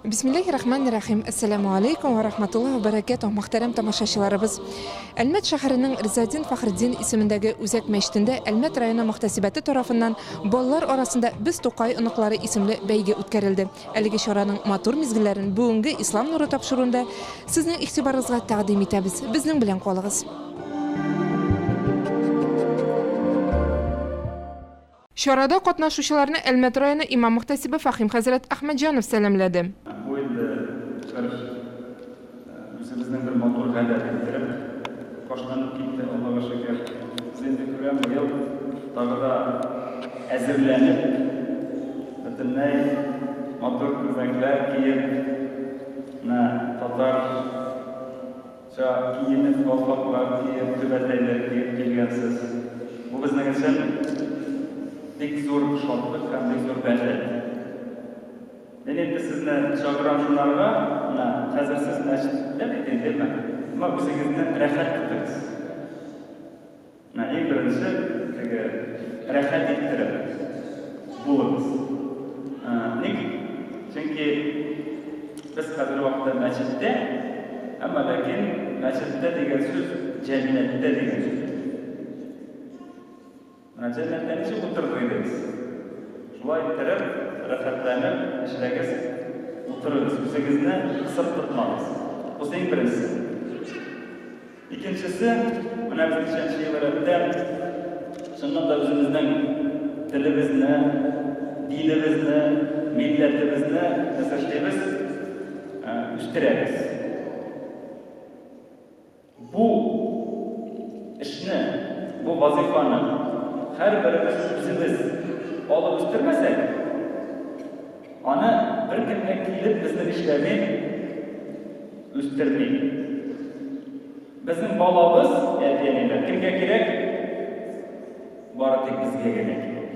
Бисмиллахи рахмани рахим. Ассаламу алейкум ва рахматуллахи ва баракатух. Мөхтәрәм тамашачыларыбыз. Әлмәт шәһәренең Ризадин Фахретдин исемендәге үзәк мәчетендә Әлмәт районы мөхтәсибәте тарафыннан балалар арасында Без Тукай оныклары исемле бәйге үткәрелде. Әлеге чараның матур мизгелләрен бүгенге Ислам нуры тапшыруында сезнең игътибарыгызга тәкъдим итәбез. Безнең белән калыгыз. Чарада катнашучыларны Әлмәт районы имам-мөхтәсибе Фахим хәзрәт Әхмәтҗанов сәламләде. Бу инде бер үзебезнең бер матур гадәт иттереп башланып китте, Аллага шөкер. Без инде күрәм, быел тагы да әзерләнеп, бөтенләй матур күлмәкләр киеп, менә татар Ча киенеп, калфаклар киеп, түбәтәйләр киеп килгәнсез. Бу безнең өчен бик зур шатлык һәм бик зур бәхет. Мин инде сезне чакырам шунарга, менә хәзер сез мәчеттә бит инде, әмма үзегезне рәхәт тотыгыз. Менә иң беренче теге рәхәт иттереп булыгыз. Ник? Чөнки без хәзерге вакытта мәчеттә, әмма ләкин мәчеттә дигән сүз җәннәттә дигән сүз. Менә җәннәттә ничек утырыр идегез? Шулай иттереп, рәхәтләнеп эшләгез, утырыгыз, үзегезне кысып тотмагыз. Бусы иң беренчесе. Икенчесе, менә без ничәнче ел рәттән чыннан да үзебезнең телебезне, динебезне, милләтебезне нәрсә эшлибез? Үстерәбез. Бу эшне, бу вазыйфаны һәрберебез үзебез алып үстермәсәк, аны беркем дә килеп безне эшләми, үстерми. Безнең балабыз, әти-әниләр, кемгә кирәк? Бары тик безгә генә кирәк.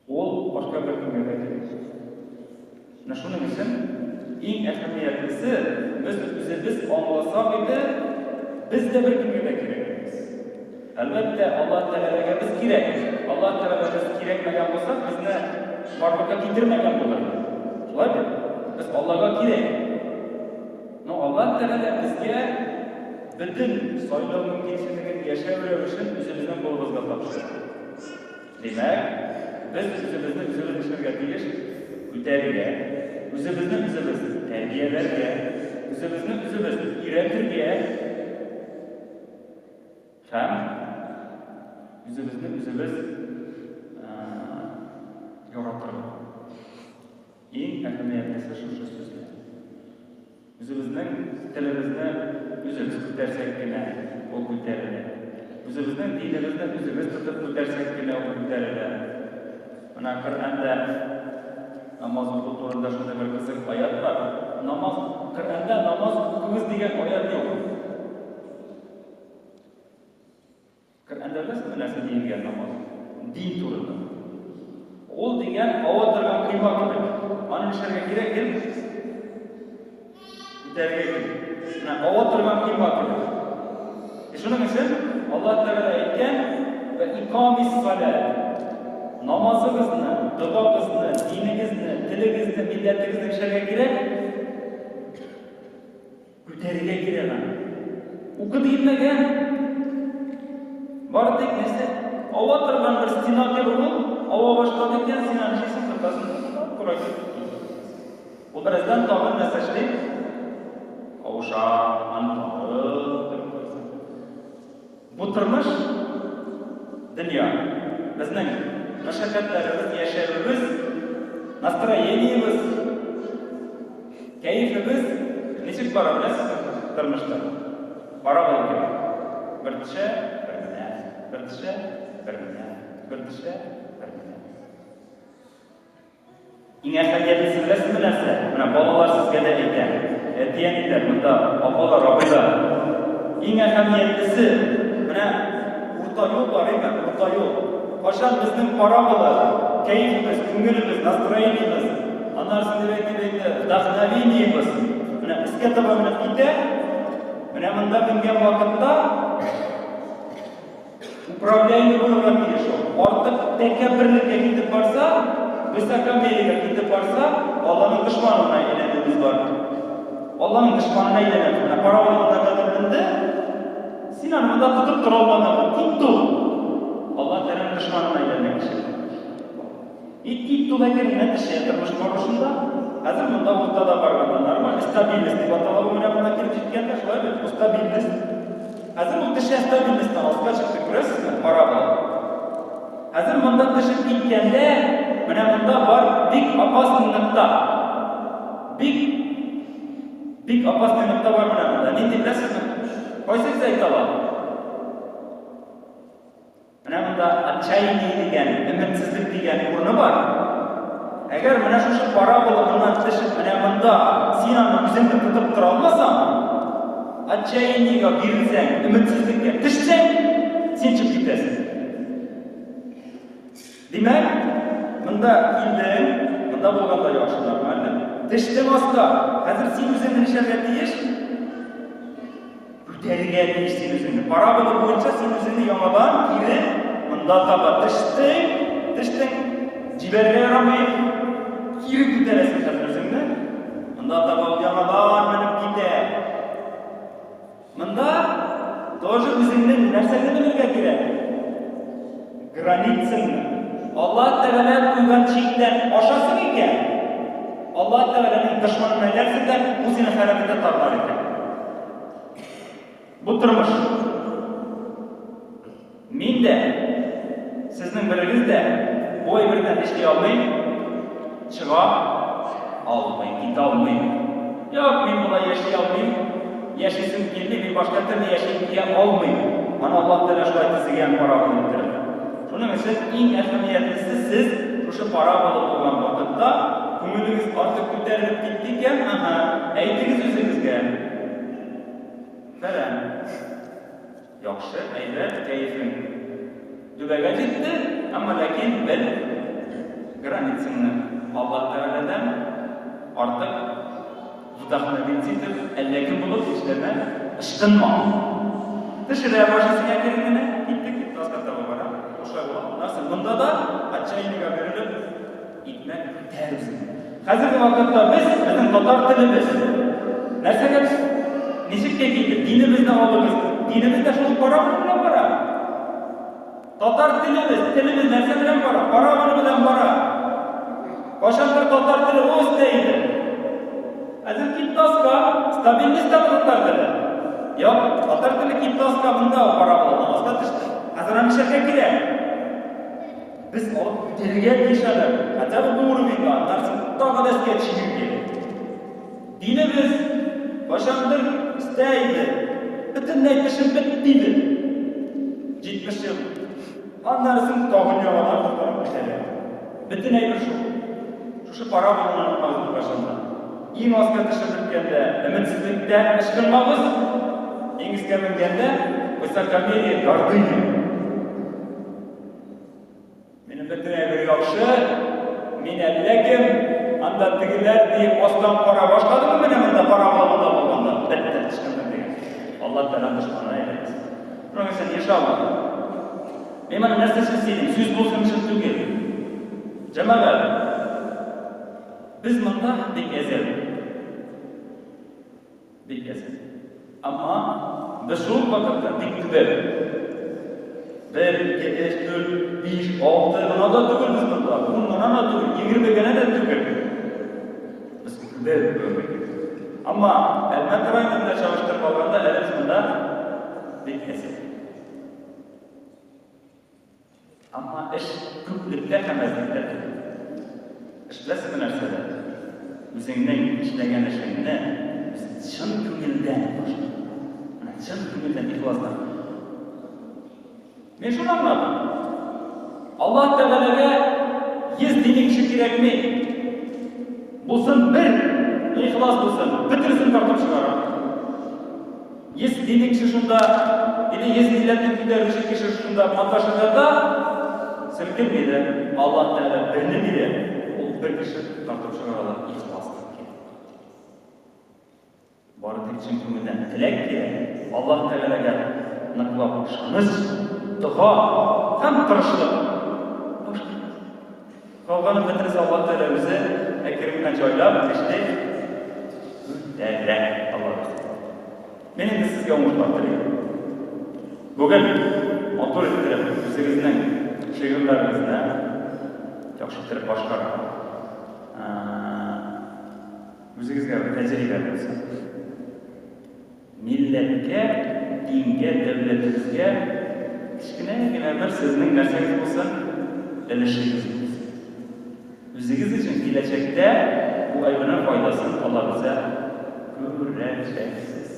Ул башка беркемгә дә кирәк. Менә шуның өчен иң әһәмиятлесе, без үзебез аңласак иде, без дә беркемгә дә кирәк түгел. Әлбәттә, Аллаһ Тәгаләгә без кирәк. Аллаһ Тәгалә без кирәкмәгән булсак, безне барлыкка китермәгән булыр иде. Шулай бит? Без Аллага кирәк. Но Аллаһ Тәгалә безгә бөтен сайлау мөмкинчелеген, яшәү рәвешен үзебезнең кулыбызга тапшырды. Димәк, без үзебезне үзебез эшләргә тиеш, күтәрергә, үзебезне үзебез тәрбияләргә, үзебезне үзебез өйрәтергә. Һәм үзебезне үзебез яратырга. Иң әһәмиятлесе шушы сүзләр. Үзебезнең телебезне үзебез күтәрсәк кенә ул күтәрелә. Үзебезнең динебезне үзебез тотып күтәрсәк кенә ул күтәрелә. Менә Коръәндә намаз уку турында шундый бер кызык аят бар. Намаз, Коръәндә намаз укыгыз дигән аят юк. Коръәндә беләсезме нәрсә диелгән намаз? Дин турында. Ул дигән ава торган койма кебек. Аны нишләргә кирәк гел? Күтәрергә кирәк. Менә ава торган койма кебек. И шуның өчен Аллаһ Тәгалә әйткән: "Вә икамис салат". Намазыгызны, догагызны, динегезне, телегезне, милләтегезне нишләргә кирәк? Күтәрергә кирәк аны. Укы диелмәгән. Бары тик нәрсә? Ава торган бер стена кебек ул, ава башлады икән, син аны нишлисең, тотасың, туры Ул бераздан тагын нәрсә эшли? Авыша, аны тагын күтәреп куясың. Бу тормыш, дөнья, безнең мәшәкатьләребез, яшәвебез, настроениебез, кәефебез ничек бара, беләсезме, тормышта? Паровоз кебек. Бер төшә, бер менә, бер төшә, бер менә, бер төшә, бер менә. Иң әһәмиятлесе беләсезме нәрсә? Менә балалар сезгә дә әйтәм. Әти-әниләр, монда апалар, абыйлар. Иң әһәмиятлесе, менә урта юл бар, әйме? Урта юл. Кайчан безнең парабола, кәефебез, күңелебез, настроениебез, аннары соң дип әйтеп әйтте, вдохновениебез, менә өскә таба менеп китә, менә монда менгән вакытта Управляемый булырга тиеш ул. Артык тәкәбберлеккә китеп барса, Высокомериегә китеп барса, Алланың дошманына әйләнүебез бар. Алланың дошманына әйләнәбез. Менә паровоз монда кадәр менде, син аны монда тотып тора алмадың, китте ул. Алла Тәгаләнең дошманына әйләнгән кеше. И китте ул әкренләп төшә тормыш барышында. Хәзер монда уртада барганда нормаль, стабильность дип атала бу менә монда килеп җиткәндә, шулай бит, бу стабильность. Хәзер ул төшә стабильностьтан аска чыкты, күрәсезме, парабола. Хәзер монда төшеп киткәндә, менә монда бар бик опасный нокта. Бик бик опасный нокта бар менә монда. Нинди беләсезме? Кайсыгыз әйтә ала? Менә монда отчаяние дигән, өметсезлек дигән урыны бар. Әгәр менә шушы парабола моннан төшеп, менә монда син аны үзеңне тотып тора алмасаң, отчаяниегә бирелсәң, өметсезлеккә төшсәң, син чыгып китәсең. Димәк, монда килдең, монда булганда яхшы, нормально. Төштең аска. Хәзер син үзеңне нишләргә тиеш? Күтәрергә тиеш син үзеңне. Парабола буенча син үзеңне яңадан кире монда таба төштең, төштең, җибәрергә ярамый. Кире күтәрәсең хәзер үзеңне. Монда таба ул яңадан менеп китә. Монда тоже үзеңнең нәрсәне белергә кирәк? Границаңны. Аллаһ Тәгалә куйган чиктән ашасың икән, Аллаһ Тәгаләнең дошманына әйләнсең дә, ул сине хәрәкәткә тартар икән. Бу тормыш. Мин дә, сезнең берегез дә бу әйбердән эшли алмыйм, чыга алмыйм, китә алмыйм. Юк, мин болай яши алмыйм, яшисем килми, мин башка төрле яши килә алмыйм. Аны Аллаһ Тәгалә шулай төзегән парабола иттереп. Шуның өчен иң әһәмиятлесе сез шушы парабола булган вакытта күңелегез артык күтәрелеп китте икән, аһа, әйтегез үзегезгә. Фәлән. Яхшы, әйбәт, кәефең түбәгә җитте, әмма ләкин бел границаңны. Аллаһ Тәгаләдән артык вдохновиться итеп, әллә кем булып эшләмә, ычкынма. Төшерә башлыйсың әкрен генә, китте, китте, аска таба бара. Шулай була. Нәрсә, монда да отчаяниегә бирелеп, Икмәк күтәр үзеңне. Хәзерге вакытта без, безнең татар телебез нәрсәгә ничек тә китте, динебезне алыгыз. Динебез дә шул парабола белән бара. Татар телебез, телебез нәрсә белән бара? Парабола белән бара. Кайчандыр татар теле ул өстә иде. Хәзер китте аска, стабильность та татар теле. Юк, татар теле китте аска, монда параболадан аска төште. Хәзер аны эшләргә кирәк. Без алып күтәрергә тиеш әле, хотя бы бу уровеньга, аннан соң тагы да өскә төшергә кирәк. Динебез кайчандыр өстә иде, бөтенләй төшеп бетте иде. 70 ел. Аннан соң тагын яңадан кайтарып күтәрә. Бөтен әйбер шул. Шушы параболаны онытмагыз беркайчан да. Иң аска төшеп беткәндә, өметсезлектән ычкынмагыз, иң өскә менгәндә, высокомерие, гордыня. Минем бөтен әйбер яхшы, мин әллә кем, анда тегеләр диеп астан кара башладымы менә монда парабола монда булганда, бетте, ычкындым дигән. Алла Тәгалә дошманына әйләнәсең. Шуның өчен иншалла. Мин моны нәрсә өчен сөйлим? Сүз булсын өчен түгел. Җәмәгать, без монда бик әзер. Бик әзер. Әмма без шул ук вакытта бик түбән. Бер, ике, өч, дүрт, биш, алты гына да түгел без монда. Ун гына да түгел, егерме генә дә түгел. Без түбән бүгенге көндә. Әмма Әлмәт районы белән чагыштырып алганда, әле без монда бик әзер. Әмма эш күплектә һәм әзлектә түгел. Эш беләсезме нәрсәдә? Үзеңнең эшләгән эшеңне чын күңелдән башкар. Менә чын күңелдән, ихластан. Мин шуны аңладым. Аллаһ Тәгаләгә 100 дини кеше кирәкми. Булсын бер, ихлас булсын, бөтенесен тартып чыгара. 100 дини кеше шунда, или 100 милләтне күтәрүче кеше шунда маташырга да селкенми дә, Аллаһ Тәгалә берне бирә, ул бер кеше тартып чыгара ала, ихласлык кирәк. Бары тик чын күңелдән теләк кирәк, Аллаһ Тәгаләгә ныклап ышаныч, дога һәм тырышлык. Башка. Калганын бөтенесе Аллаһ. Алла Тәгалә үзе әкрен генә җайлап эшне үтәрә, Алла бирсә. Мин инде сезгә уңышлар телим. Бүген матур иттереп үзегезнең шигырьләрегезне яхшы иттереп башкарып, үзегезгә бер тәҗрибә булсын. Милләткә, дингә, дәүләтебезгә кечкенә генә бер сезнең нәрсәгез булсын, өлешегез булсын. Үзегез өчен киләчәктә бу әйбернең файдасын, Алла бирсә, күрәчәксез.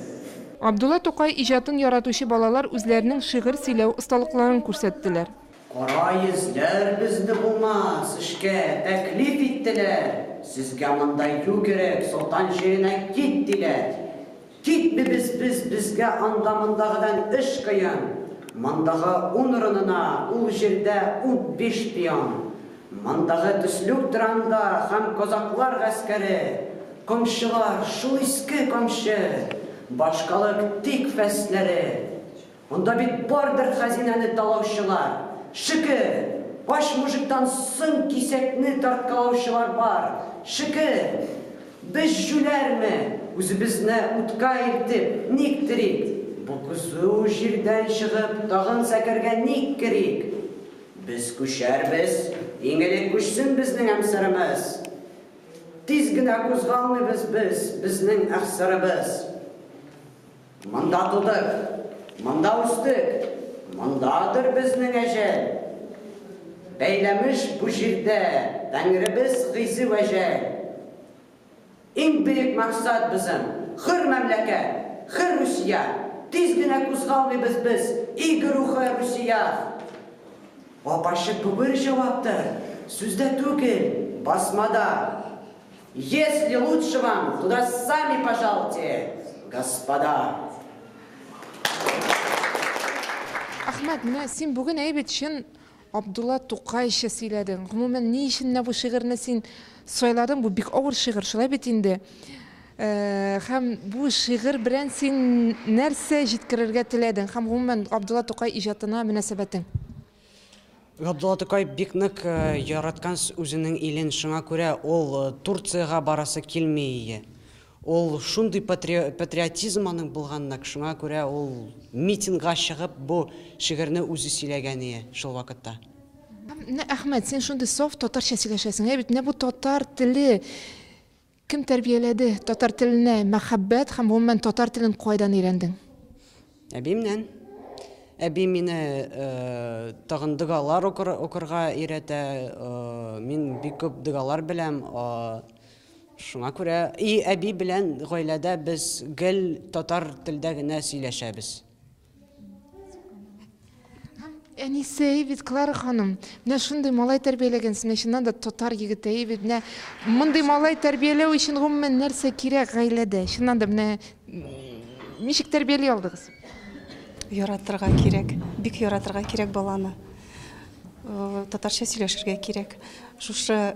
Абдулла Тукай иҗатын яратучы балалар үзләренең шигырь сөйләү осталыкларын күрсәттеләр. Кара йөзләр безне булмас эшкә тәклиф иттеләр, Сезгә монда югерек, солтан җиренә кит, диләр. Китмибез без, безгә анда мондагыдан эш кыен. Мондагы ун урынына ул җирдә 15 пион. Мондагы төслүктер анда һәм казаклар гаскәре, Камчылар, шул иске камчы, башкалык тик фәсләре. Монда бит бардыр хәзинәне талаучылар. Шөкер, ач мужиктан соң кисәкне тарткалаучылар бар. Шөкер! Без җүләрме, үзебезне утка илтеп, ник терик? Бу кызу җирдән чыгып, тагын сәкәргә ник керик? Без күчәрбез, иң элек күчсен безнең әмсарымыз. Тиз генә кузгалмыйбыз без, безнең әхсарыбыз. Монда тудык, монда үстек, мондадыр безнең әҗәл. Бәйләмеш бу җирдә Тәңребез гыйзе вә җәл. Иң бөек максат безнең, хөр мәмләкәт, хөр Русия. Тиз генә кузгалмыйбыз без, и гөрүхе Русия. Апачык бу бер җаваптыр, сүздә түгел, басмада. Если лучше вам, туда сами пожалуйте, господа. Әхмәт, менә син бүген әйбәт чын Абдулла Тукайча сөйләдең. Гомумән, ни өчен менә бу шигырьне син сайладың? Бу бик авыр шигырь, шулай бит инде. Һәм бу шигырь белән син нәрсә җиткерергә теләдең? Һәм гомумән, Абдулла Тукай иҗатына мөнәсәбәтең? Габдулла Тукай бик нык яраткан үзенең илен, шуңа күрә ул Турциягә барасы килми ие. Ул шундый патриотизм аның булган нык, шуңа күрә ул митингга чыгып бу шигырьне үзе сөйләгән ие шул вакытта. Менә, Әхмәт, син шундый саф татарча сөйләшәсең, ә бит менә бу татар теле Кем тәрбияләде татар теленә мәхәббәт һәм гомумән татар телен кайдан өйрәндең? Әбиемнән. Әби мине тагын догалар укырга өйрәтә. Мин бик күп догалар беләм. Шуңа күрә и әби белән гаиләдә без гел татар телдә генә сөйләшәбез. Әнисе әй бит, Клара ханым, менә шундый малай тәрбияләгәнсез, менә чыннан да татар егете әй бит, менә мондый малай тәрбияләү өчен гомумән нәрсә кирәк гаиләдә? Чыннан да менә ничек тәрбияли алдыгыз? Яратырга кирәк, бик яратырга кирәк баланы. Татарча сөйләшергә кирәк. Шушы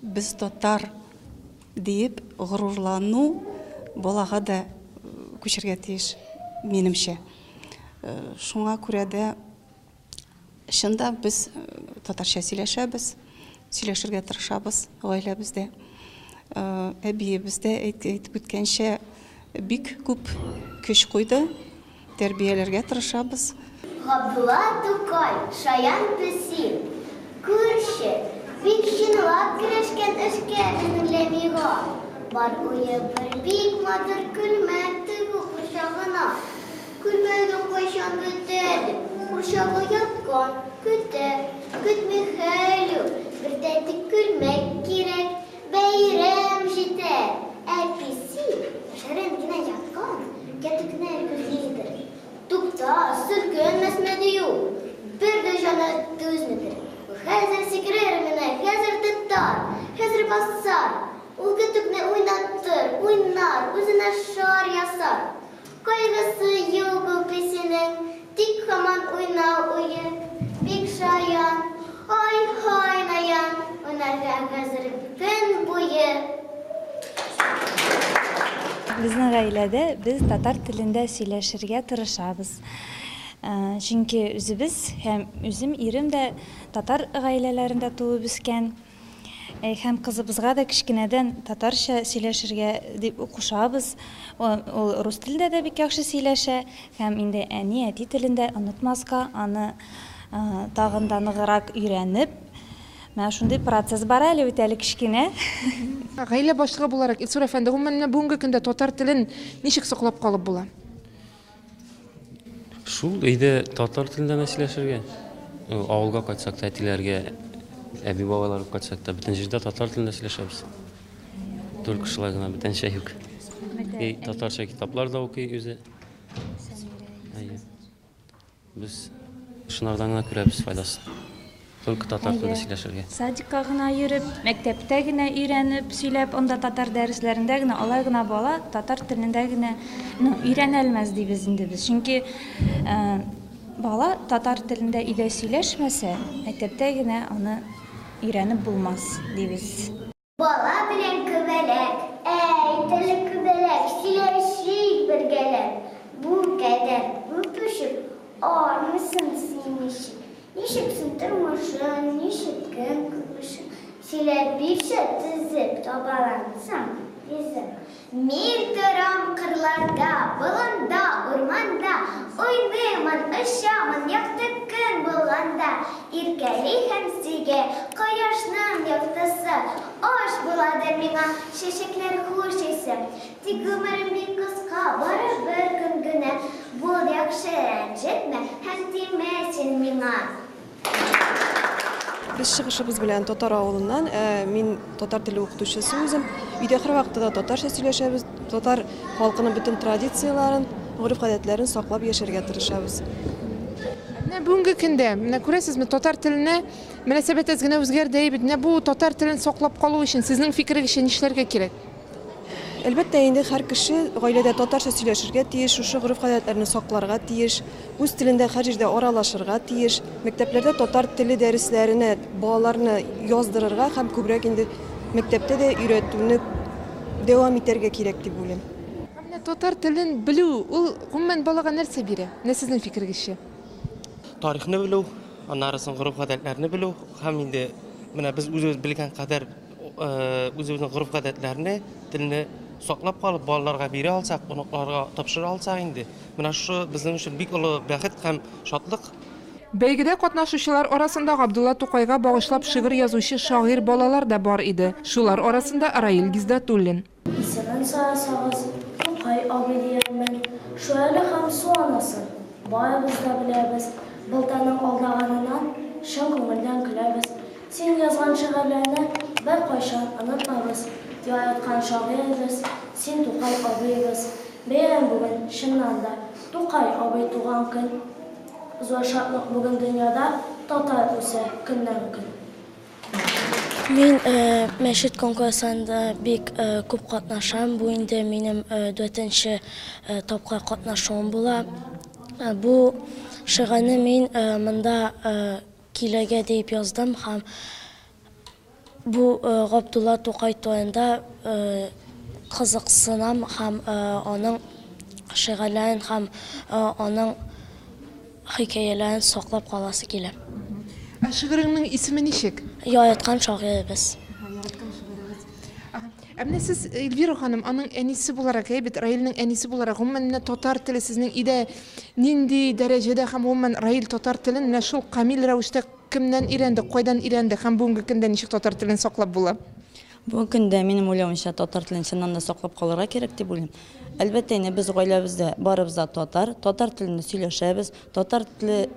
Без татар диеп горурлану балага да күчәргә тиеш, минемчә. Шуңа күрә дә чын да без татарча сөйләшәбез, сөйләшергә тырышабыз гаиләбездә. Әбиебез дә әйтеп үткәнчә, бик күп көч куйды. Тәрбияләргә тырышабыз. Габдулла Тукай, шаян песи. Күрче, бик чынлап керешкән эшкә безнең Ләмига. Бар уе бер бик матур күлмәк тегү курчагына. Күлмәгем кайчан бетә дип, курчагы яткан, көтә. Көтми хәл юк, бер тәти күлмәк кирәк. Бәйрәм җитә! Ә песи яшерен генә яткан кәтүкне күзлидер. Тукта, селкенмәсме дию, бер дә җаны түзмидер. Хәзер сикерер менә, хәзер тотар, хәзер басар. Ул көтүкне уйнатыр, уйнар, үзенә шар ясар. Кайгысы юк ул песинең, тик һаман уйнау уе. Бик шаян, ай-һай наян, уйнарга хәзер көн буе. Безнең гаиләдә без татар телендә сөйләшергә тырышабыз. Чөнки үзебез һәм үзем, ирем дә татар гаиләләрендә туып үскән. Һәм кызыбызга да кечкенәдән татарча сөйләшергә дип кушабыз. Ул рус телендә дә бик яхшы сөйләшә һәм инде әни, әти телен дә онытмаска, аны тагын да ныграк өйрәнеп, менә шундый процесс бара әле бит әле кечкенә. Гаилә башлыгы буларак, Илсур әфәнде, гомумән, менә бүгенге көндә татар телен ничек саклап калып була? Шул өйдә татар телендә генә сөйләшергә. Авылга кайтсак та, әтиләргә, әби-бабайларга кайтсак та, бөтен җирдә татар телендә сөйләшәбез. Только шулай гына, бүтәнчә юк. И татарча китаплар да укый үзе. Әйе. Без шунардан гына күрәбез файдасын. Только татар телендә сөйләшергә. Садикка гына йөреп, мәктәптә генә өйрәнеп, сөйләп, анда татар дәресләрендә генә, алай гына бала татар телендә генә, ну, өйрәнә алмас дибез инде без. Чөнки бала татар телендә өйдә сөйләшмәсә, мәктәптә генә аны өйрәнеп булмас дибез. Бала белән күбәләк, әй, теле күбәләк, сөйләшик бергәләп. Бу кадәр күп өшеп, армыйсың син ничек? Ничек соң тормышың, ничек көн күрешең? Сөйләп бирче, төзеп, табалансаң, ризык. Мин торам кырларда, болында, урманда, уйныймын, очамын, якты көн булганда. Иркәли һәм сөйгә кояшның яктысы, аш буладыр миңа чәчәкләр хуш исе. Тик гомерем бик кыска, бары бер көн генә. Бул яхшы, рәнҗетмә һәм тимә син миңа. Без чыгышыбыз белән татар авылыннан, мин татар теле укытучысы үзем. Өйдә һәрвакытта да татарча сөйләшәбез, татар халкының бөтен традицияләрен, гореф-гадәтләрен саклап яшәргә тырышабыз. Менә бүгенге көндә, менә күрәсезме, татар теленә мөнәсәбәт әз генә үзгәрде бит. Менә бу татар телен саклап калу өчен сезнең фикерегезчә нишләргә кирәк? Әлбәттә, инде һәр кеше гаиләдә татарча сөйләшергә тиеш, шушы гореф-гадәтләрне сакларга тиеш, үз телендә һәр җирдә аралашырга тиеш, мәктәпләрдә татар теле дәресләренә балаларны яздырырга һәм күбрәк инде мәктәптә дә өйрәтүне дәвам итәргә кирәк дип уйлыйм. Менә татар телен белү, ул гомумән балага нәрсә бирә? Менә сезнең фикерегезчә? Тарихны белү, аннары соң гореф-гадәтләрне белү һәм инде менә без үзебез белгән кадәр үзебезнең гореф-гадәтләрне, телне саклап калып балаларга бирә алсак, оныкларга тапшыра алсак инде, менә шушы безнең өчен бик олы бәхет һәм шатлык. Бәйгедә катнашучылар арасында Габдулла Тукайга багышлап шигырь язучы шагыйрь балалар да бар иде. Шулар арасында Раил Гиздатуллин. Исемен сорасагыз, Тукай абый диярмен. Шүрәле һәм су анасы. Барыбыз да беләбез, Былтаның алдаганыннан чын күңелдән көләбез. Син язган шигырьләрне беркайчан онытмабыз. Яраткан шагыйребез, син Тукай абыебыз. Бәйрәм бүген, чыннан да, Тукай абый туган көн. Зур шатлык бүген дөньяда, татар үсә көннән-көн. Мин мәчет конкурсында бик күп катнашам. Бу инде минем 4нче тапкыр катнашуым була. Бу шигырьне мин монда килергә дип яздым һәм бу Габдулла Тукай турында кызыксынам һәм аның шигырьләрен һәм аның хикәяләрен саклап каласы килә. Ә шигыреңнең исеме ничек? Яраткан шагыйребез. Яраткан шагыйребез. Ә менә сез, Эльвира ханым, аның әнисе буларак, әй бит, Раилнең әнисе буларак, гомумән менә татар теле сезнең өйдә нинди дәрәҗәдә һәм гомумән Раил татар телен менә шул камил рәвештә кемнән өйрәнде, кайдан өйрәнде һәм бүгенге көндә ничек татар телен саклап була? Бүгенге көндә минем уйлавымча татар телен чыннан да саклап калырга кирәк дип уйлыйм. Әлбәттә, инде без гаиләбездә барыбыз да татар, татар телендә сөйләшәбез, татар теле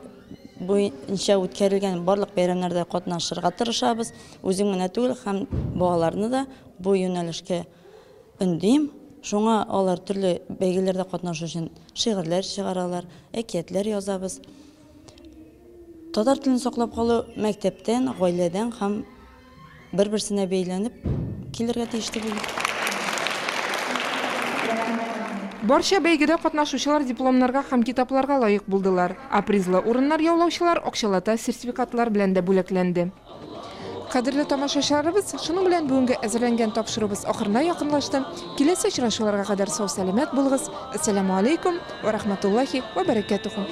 буенча үткәрелгән барлык бәйрәмнәрдә катнашырга тырышабыз. Үзем генә түгел, һәм балаларны да бу юнәлешкә өндим. Шуңа алар төрле бәйгеләрдә катнашу өчен шигырьләр чыгаралар, әкиятләр язабыз. Татар телен саклап калу мәктәптән, гаиләдән һәм бер-берсенә бәйләнеп килергә тиеш дип уйлыйм. Барча бәйгедә катнашучылар дипломнарга һәм китапларга лаек булдылар. Ә призлы урыннар яулаучылар акчалата сертификатлар белән дә бүләкләнде. Кадерле тамашачыларыбыз, шуның белән бүгенге әзерләнгән тапшыруыбыз ахырына якынлашты. Киләсе очрашуларга кадәр сау-сәламәт булыгыз. Ассаламу алейкум ва рахматуллахи ва баракатуху.